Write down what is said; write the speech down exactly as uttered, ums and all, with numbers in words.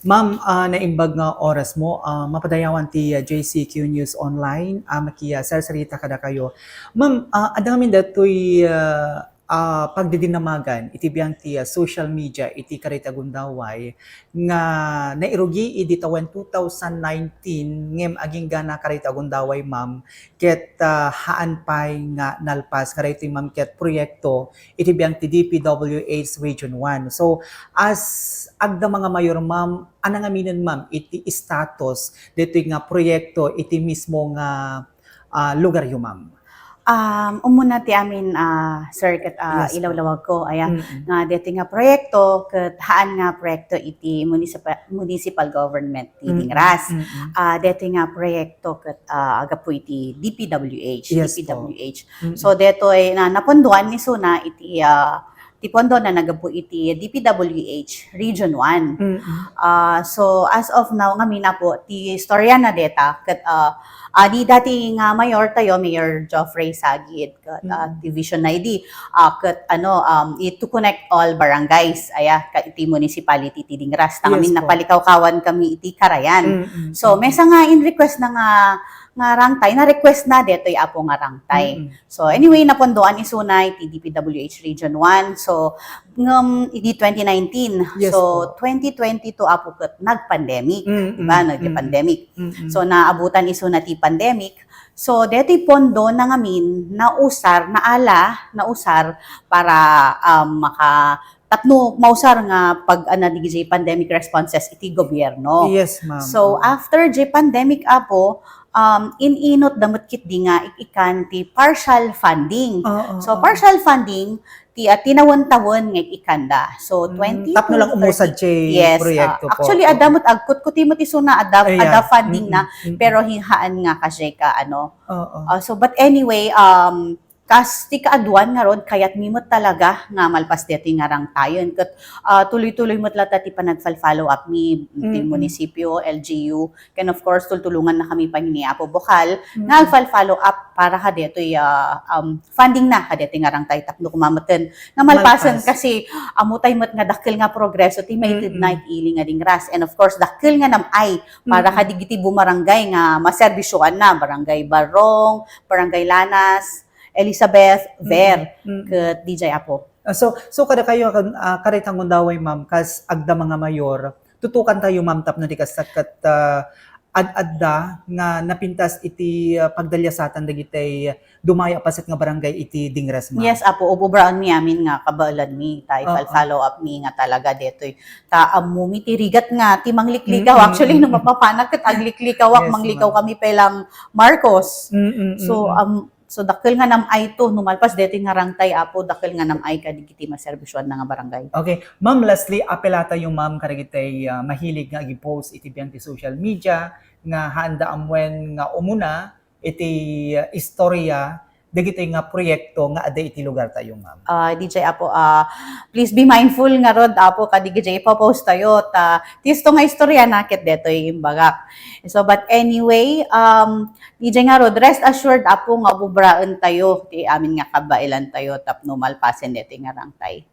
Ma'am, ah, naimbag nga oras mo, ah, mapadayawan ti, ah, J C Q News Online, ah, maki-, ah, sarsarita kadakayo. Ma'am, ah, adda ngamin datoy, ah, ah, pagdidinamagan iti biang ti, ah, social media iti Karita Gundaway nga nairugi idi tawen two thousand nineteen ngem agingga na Karita Gundaway, ma'am, ket, ah, haan pay nga nalpas nga daytoy, ma'am, ket proyekto iti biang ti D P W H Region one. So, as agda nga mayor, ma'am, ania ngaminen, ma'am, iti status daytoy nga proyekto iti mismo nga, ah, lugaryo, ma'am? Um, umuna ti amin, ah, sir, ket, ah, Yes, ma'am. ilawlawag ko, aya, Mm-mm. nga daytoy nga proyekto ket haan nga proyekto iti munisipa-, municipal government ti Mm-mm. Dingras. Mm-mm. Ah, daytoy nga proyekto ket, ah, agapu iti D P W H, Yes, po. D P W H. Mm-mm. So, daytoy na napondoan isuna iti, ah, ti pondo na nagapu iti D P W H Region one. Mm-mm. Ah, so, as of now, ngamin, apo, ti istorya na deta, ket, ah, ah, ni dati nga mayor tayo, Mayor Geoffrey Sagid, ket, ah, Mm-mm. ti vision na idi, ah, ket, ano, um, i-, to connect all barangays, aya, ka-, iti municipality ti Dingras. Ta Yes, ngamin po. napalikawkawan kami iti Carayan. Mm-mm. So, Mm-mm. maysa nga in request na nga, nga rangtay, na request na detoy, apo, nga rangtay. Mm-mm. So, anyway, napondoan isuna iti D P W H Region one. So, ngem, idi twenty nineteen. Yes So, po. twenty twenty-two, apo, ket nag-pandemic. Mm, Diba? mm, mm, Nag-pandemic. mm, mm. So, naabutan isuna ti pandemic. So, detoy pondo na ngamin, nausar, naala, nausar para, um, maka-, tapno mausar nga pag-, ano, digidiay pandemic responses iti gobyerno. Yes, ma'am. So, Oo. after diay pandemic, apo, um, in-inutda met ketdi nga ik-ikkan ti partial funding. Oo, So, oo. partial funding, ti, ah, tinawen-tawen nga ik-ikkanda. So, Mm, twenty tapno lang umusad ti Yes, proyekto ah, po. actually, Oo. adda met, agkutkuti met isuna, adda, Ayan. adda funding na, Mm, mm, mm. pero hi-, haan nga kasi ka, ano. Oo. Ah, so, but anyway, um, kas ti kaaduan ngarud, kayatmi met talaga nga malpas deti nga rangtayen. Ket, ah, tuloy-tuloy met latta ti panagfal-follow up mi, ti Mm, mm. munisipyo, L G U, and of course, tultulongan na kami pay ni Apo Bokal, Mm. nga agfal-follow up para kadetoy, ah, um, funding na kadetoy nga rangtay tapno kumameten nga malpasen Malpas. kasi ammo tay met nga dakkel nga progreso ti maited na Mm, mm. iti ili nga Dingras. And of course, dakkel nga nam-ay para Mm, mm. kadigiti bumarangay nga maserbisioan na, Barangay Barong, Barangay Lanas, Elizabeth, Mm, Ver, mm. ket diay, Apo. Ah, so, so kadakayo, kan-, ah, Karita Gundaway, ma'am, kas agda nga mayor, tutukan tayo, ma'am, tapno di kasta ket, ah, ad-adda nga napintas iti, ah, pagdaliasatan dagiti dumaya paset nga barangay iti Dingras, ma'am. Yes, Apo, ub-, ubraenmi amin nga kabaelanmi, ta Oo. ifal-follow up mi nga talaga detoy. Ta ammomi ti rigat nga ti manglikligaw. Mm, mm, Actually, no mm, mm. mapapanak ket agliklikawak, Yes, manglikaw ma'am. kami pay lang Marcos. Mm, mm, So, mm, mm. um, So, dakkel nga nam-ayto, no malpas deti nga rangtay, Apo, dakkel nga nam-ay kadagiti maserbisioanna nga barangay. Okay. Ma'am, lastly, apelatayo, ma'am, kadagiti, ah, mahilig nga agi-post iti biang ti social media nga haanda amuen nga umuna iti, ah, istorya dagiti nga proyekto nga adda iti lugartayo, ma'am. Ah, D J Apo, ah, please be mindful ngarud, Apo, kadagiti ipopost tayo, ta, ti isto nga istorya na ket detoy imbagak. So, but anyway, um, D J ngarud, rest assured, Apo, nga bubraen tayo ti amin nga kabaelan tayo tapno malpasen deti nga rangtay.